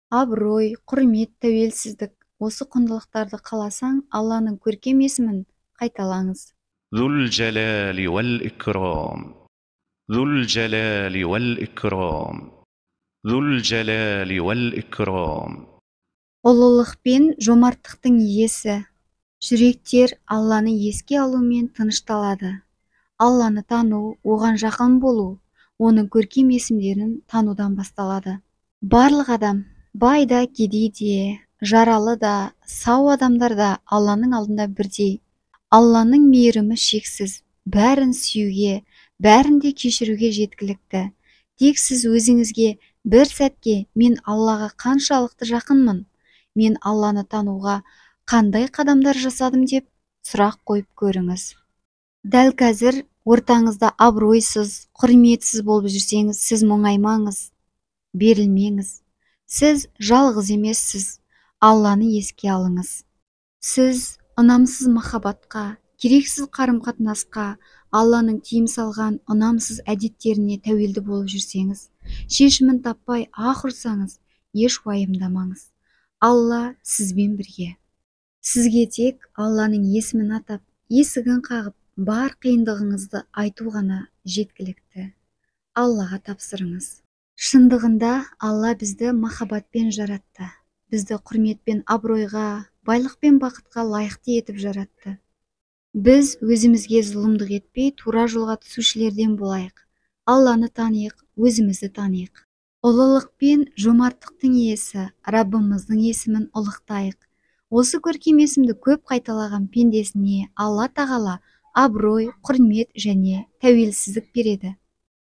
Абырой, құрмет, тәуелсіздік — осы құндылықтарды қаласаң, Алланың көркем есімін қайталаңыз. ذو الجلال والإكرام، ذو الجلال والإكرام، ذو الجلال والإكرام. Ұлылық пен жомарттықтың иесі. Жүректер Алланы еске алумен тынышталады. Алланы тану, оған жақын болу, оның көркем есімдерін танудан басталады. Барлық адам, бай да, кедей де, жаралы да, сау адамдар да Алланың алдында бірдей. Алланың мейірімі шексіз, бәрін сүюге, бәрін де кешіруге жеткілікті. Тек сіз өзіңізге бір сәтке: «Мен Аллаға қаншалықты жақынмын? Мен Алланы тануға қандай қадамдар жасадым?» — деп сұрақ қойып көріңіз. Дәл қазір ортаңызда абыройсыз, құрметсіз болып жүрсеңіз, сіз мұңаймаңыз, берілмеңіз. Сіз жалғыз емессіз. Алланы еске алыңыз. Сіз ұнамсыз махаббатқа, керексіз қарым қатынасқа, Алланың тыйым салған ұнамсыз әдеттеріне тәуелді болып жүрсеңіз, шешімін таппай ах ұрсаңыз, еш уайымдамаңыз. Алла сізбен бірге. Сізге тек Алланың есімін атап, есігін қағып, бар қиындығыңызды айту ғана жеткілікті. Аллаға тапсырыңыз. Шындығында, Алла бізді махаббатпен жаратты. Бізді құрмет пен абыройға, байлық пен бақытқа лайықты етіп жаратты. Біз өзімізге зұлымдық етпей, тура жолға түсушілерден болайық. Алланы таниық, өзімізді таниық. Ұлылық пен жомарттықтың иесі Раббымыздың есімін ұлықтайық. Осы көркем есімді көп қайталаған пендесіне Алла Тағала абырой, құрмет және тәуелсіздік береді.